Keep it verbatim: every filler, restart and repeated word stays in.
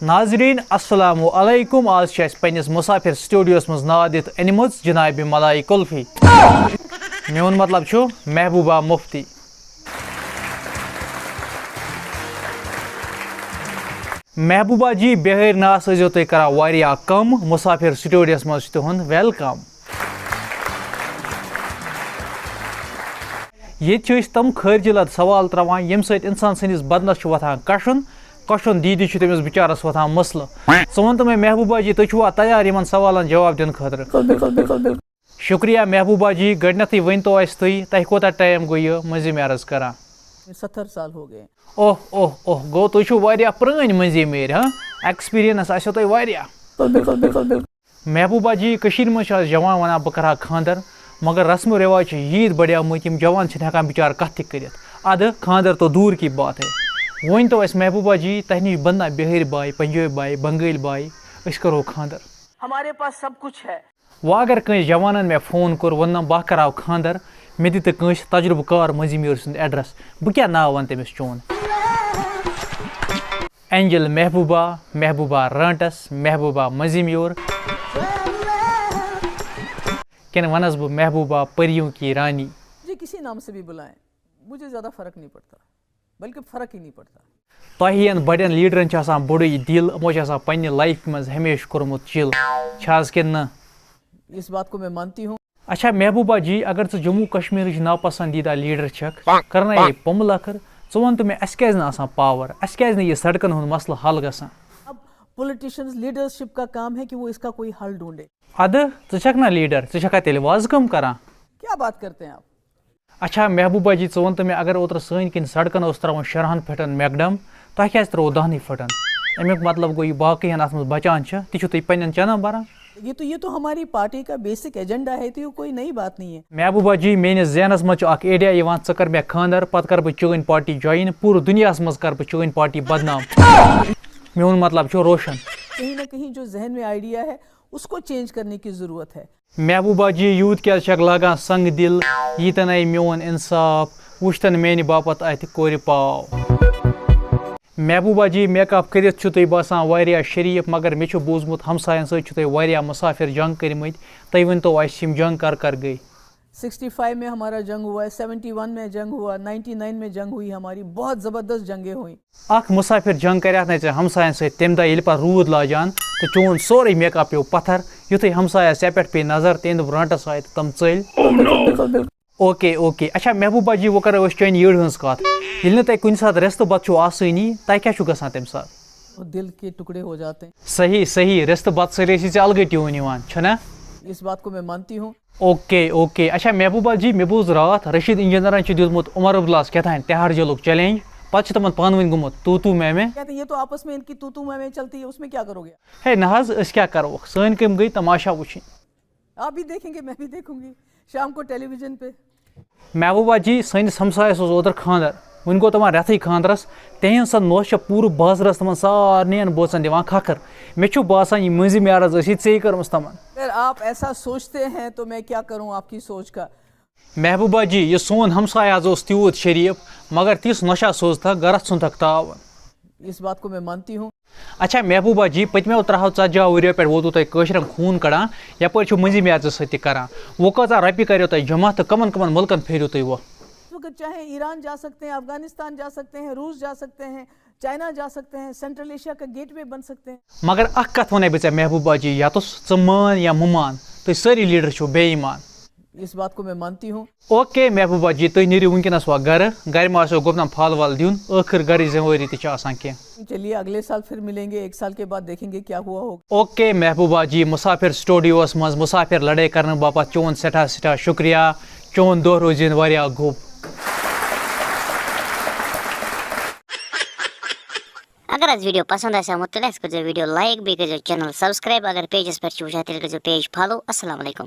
ناظرین السلام علیکم، آز چھِ اَسہِ پننِس مسافر سٹوڈیوس منٛز ناد دِتھ أنمٕژ جناب ملائی کلفی۔ میون مطلب چھُ محبوبہ مفتی۔ محبوبہ جی، بہٲرۍ ناس ٲسۍزیو تُہۍ کران واریاہ کم، مسافر سٹوڈیوس منٛز چھُ تُہُنٛد ویلکم۔ ییٚتہِ چھِ أسۍ تِم خٲرجہِ لد سوال ترٛاوان، ییٚمہِ سۭتۍ اِنسان سٕنٛدِس بدنس چھُ وۄتھان کشُن، کشُن دیٖدی چھُ تٔمِس بِچارس وۄتھان مسلہٕ۔ ژٕ وَن تہٕ مےٚ محبوبہ جی، تُہۍ چھِوا تیار یِمن سوالن جواب دِنہٕ خٲطرٕ؟ بِلکُل، بِلکُل، بِلکُل۔ شُکریہ محبوبہ جی، گۄڈٕنٮ۪تھٕے ؤنۍ تو اَسہِ تُہۍ، تۄہہِ کوٗتاہ ٹایم گوٚو یہِ مٔنٛزِم عرض کران؟ ستر سال ہو گئے۔ اوہ اوہ اوہ، گوٚو تُہۍ چھِو واریاہ پرٛٲنۍ مٔنٛزِم میٖر، ہاں؟ ایکسپیرینس آسیو تۄہہِ واریاہ۔ بِلکُل، بِلکُل، بِلکُل۔ محبوبہ جی، کٔشیٖرِ منٛز چھِ آز جوان وَنان، "بہٕ کَرٕ ہا خانٛدر"، مگر رسم و رواج چھِ ییٖتۍ بڑیمٕتۍ، یِم جوان چھِنہٕ ہٮ۪کان بِچار کَتھ تہِ کٔرِتھ۔ اَدٕ خانٛدر تو دوٗر کی بات ہے۔ ؤنۍ تو اَسہِ محبوبہ جی، تۄہہِ نِش بَننا بِہٲرۍ باے، پنجٲبۍ باے، بنگٲلۍ باے، أسۍ کَرو خانٛدر؟ ہمارے پاس سب کچھ ہے۔ وۄنۍ اگر کٲنٛسہِ جوانَن مےٚ فون کوٚر، ووٚننَم، "بہٕ کَرٕ ہاو خانٛدر"، مےٚ دِ تہٕ کٲنٛسہِ تجربہٕ کار مٔنٛزِم یور سُنٛد ایڈریس، بہٕ کیٛاہ ناو وَنہٕ تٔمِس چون؟ اینجل محبوبہ، محبوبہ رانٹس، محبوبہ مٔنٛزِم یور۔ کِنہٕ وَنَس بہٕ محبوبہ پریوں کی رانی؟ مجھے کسی نام سے بھی بلائیں، مجھے زیادہ فرق نہیں پڑتا، بلکہ فرق ہی نہیں پڑتا۔ تۄہہِ ہِوٮ۪ن بڑٮ۪ن لیڈرن چھُ آسان بوٚڑُے دِل، یِمو چھُ آسان پننہِ لایفہِ منٛز ہمیشہٕ کوٚرمُت چِل۔ چھا حظ کِنہٕ نہٕ؟ اس بات کو میں مانتی ہوں۔ اچھا محبوبہ جی، اگر ژٕ جموں کشمیرٕچ ناپسندیدہ لیڈر چھکھ، کرناے پمبہٕ لکھر، ژٕ وَن تہٕ مےٚ، اَسہِ کیازِ نہٕ آسان پاور؟ اَسہِ کیازِ نہٕ یہِ سڑکن ہُنٛد مسلہٕ حل گژھان؟ اب پولیٹیشنز، لیڈرشپ کا کام ہے کہ وہ اس کا کوئی حل ڈھونڈے۔ ادٕ ژٕ چھکھ نا لیڈر، ژٕ چھکھا تیٚلہِ وازٕ کٲم کران؟ کیا بات کرتے ہیں آپ؟ اچھا محبوبہ جی، ژٕ وَن تہٕ مےٚ، اگر اوترٕ سٲنۍ کِنۍ سڑکن اوس ترٛاوُن شُراہن پھٕٹن میکڈم، تۄہہِ کیازِ ترٛوو دَہنٕے پھٕٹن؟ اَمیُک مطلب گوٚو، یہِ باقٕے ہن اَتھ منٛز بچان چھِ، تہِ چھِو تُہۍ پننٮ۪ن چندن بران۔ یہ تو، یہ تو ہماری پارٹی کا بیسک ایجنڈا ہے، تو یہ کوئی نئی بات نہیں ہے۔ محبوبہ جی، میٲنِس ذہنس منٛز چھُ اکھ ایڈیا یِوان، ژٕ کر مےٚ خانٛدر، پتہٕ کر بہٕ چٲنۍ پارٹی جوین، پوٗرٕ دُنیاہس منٛز کر بہٕ چٲنۍ پارٹی بدنام۔ میون مطلب چھُ روشن۔ کہیں نہ کہیں جو ذہن میں آئیڈیا ہے، اس کو چینج کرنے کی ضرورت ہے۔ محبوبہ جی، یوٗت کیٛازِ چھکھ لاگان سنگ دِل؟ ییٖتٮ۪ن آیہِ میون انصاف، وٕچھتن میانہِ باپتھ اتہِ کورِ پاو۔ محبوبہ جی، میک اپ کٔرِتھ چھِو تُہۍ باسان واریاہ شریٖف، مگر مےٚ چھُ بوٗزمُت ہمساین سۭتۍ چھِو تُہۍ واریاہ مسافر جنگ کٔرمٕتۍ۔ تُہۍ ؤنۍ تو اَسہِ، یِم جنگ کر کر گٔے؟ سکسٹی فائیو میں ہمارا جنگ ہوا ہے، سیونٹی ون میں جنگ ہوا، نائنٹی نائن میں جنگ ہوئی، ہماری بہت زبردست جنگیں ہوئیں۔ اکھ مسافر جنگ کریتھ نہ ژےٚ ہمساین سۭتۍ تمہِ دۄہ، ییٚلہِ پتہٕ روٗد لاجان تہٕ چون سورُے میک اپ پیوٚو پتھر۔ یُتھُے ہمسایس ژےٚ پٮ۪ٹھ پیٚیہِ نظر، تِہنٛدِ برونٹس آیہِ تہٕ تِم ژٔلۍ۔ Okay, okay. اچھا محبوبہ جی، وۄنۍ کرو أسۍ چٲنۍ یٔڑ ہٕنٛز کتھ۔ ییٚلہِ نہٕ تۄہہِ کُنہِ ساتہٕ رِستہٕ بتہٕ چھُو آسٲنی، تۄہہِ کیٛاہ چھُو گژھان تمہِ ساتہٕ؟ دل کے ٹکڑے ہو جاتے ہیں۔ صحیح، صحیح۔ رِستہٕ بتہٕ سۭتۍ ٲسی ژےٚ الگٕے ٹیوٗن یِوان، چھُنہ؟ اس بات کو میں مانتی ہوں۔ Okay, okay. اچھا محبوبہ جی، مےٚ بوٗز راتھ رشید انجینرن چھُ دیُتمُت عمر عبداللہس کیٛاہ تام تہار جیلُک چیلنج، پتہٕ چھُ تِمن پانہٕ ؤنۍ گوٚمُت تو تو میں میں۔ کہتے ہیں، یہ تو آپس میں ان کی تو تو میں میں چلتی ہے، اس میں کیا کرو گے؟ ہے نہ حظ، أسۍ کیٛاہ کرہوکھ؟ سٲنۍ کٲم گٔے تماشا وٕچھِنۍ۔ آپ بھی دیکھیں گے، میں بھی دیکھوں گی شام کو ٹیلی ویژن پہ۔ محبوبہ جی، سٲنِس ہمسایس اوس اوترٕ خانٛدر، وٕنہِ گوٚو تِمن رٮ۪تھٕے خانٛدرس، تِہنٛز سۄ نوٚش چھےٚ پوٗرٕ بازرس تِمن سارنٕے بٲژن دِوان کھکھٕر۔ مےٚ چھُ باسان، یہِ مٔنٛزِم یارس ٲسی ژے کٔرمٕژ تِمن۔ اگر آپ ایسا سوچتے ہیں تو میں کیا کروں آپ کی سوچ کا۔ محبوبہ جی، یہِ سون ہمسایہِ حظ اوس تیوٗت شریٖف، مگر تِژھ نۄشہِ سوزتھکھ گرس ژھُنتھکھ تاوَن۔ اس بات کو میں مانتی ہوں۔ اچھا محبوبہ جی، پٔتمیو ترٛہو ژتجیو ؤریو پٮ۪ٹھ ووتوٕ تۄہہِ کٲشرٮ۪ن خوٗن کڑان، یپٲرۍ چھِو مٔنٛزِم یارٕ سۭتۍ تہِ کران۔ وۄنۍ کۭژاہ رۄپیہِ کریو تۄہہِ جمع تہٕ کٕمن کٕمن مُلکن پھیرِو تُہۍ وۄنۍ؟ اس وقت چاہے ایران جا سکتے ہیں، افغانستان جا سکتے ہیں، روس جا سکتے ہیں، چائنا جا سکتے ہیں، سینٹرل ایشیا کا گیٹ وے بن سکتے ہیں۔ مگر اکھ کتھ ونے بہٕ ژےٚ محبوبہ جی، یتس ژٕ مان یا مہٕ مان، تُہۍ سٲری لیڈر چھِو بے ایمان۔ اس بات کو میں مانتی ہوں۔ اوکے محبوبہ جی، تُہۍ نیٖرِو وٕنکیٚنس وۄنۍ گرٕ، گرِ ما آسیو گُپنن پھل ول دیُن، ٲخٕر گرٕچ ذمہٕ وٲری تہِ چھِ آسان کینٛہہ۔ چلیے، اگلے سال پھر ملیں گے، ایک سال کے بعد دیکھیں گے کیا ہوا ہوگا۔ اوکے محبوبہ جی، مسافر سٹوڈیوس منٛز مسافر لڑٲے کرنہٕ باپتھ چون سٮ۪ٹھاہ سٮ۪ٹھاہ شُکریہ، چون دۄہ روٗزِن واریاہ گوٚب۔ اگر اَسہِ ویٖڈیو پسنٛد آسہِ آمُت، تیٚلہِ اَسہِ کٔرۍزیو ویٖڈیو like، بیٚیہِ کٔرۍزیو چینل subscribe۔ اگر پیجَس پٮ۪ٹھ چھِو وٕچھان، تیٚلہِ کٔرۍزیو پیج follow۔ السلام علیکم۔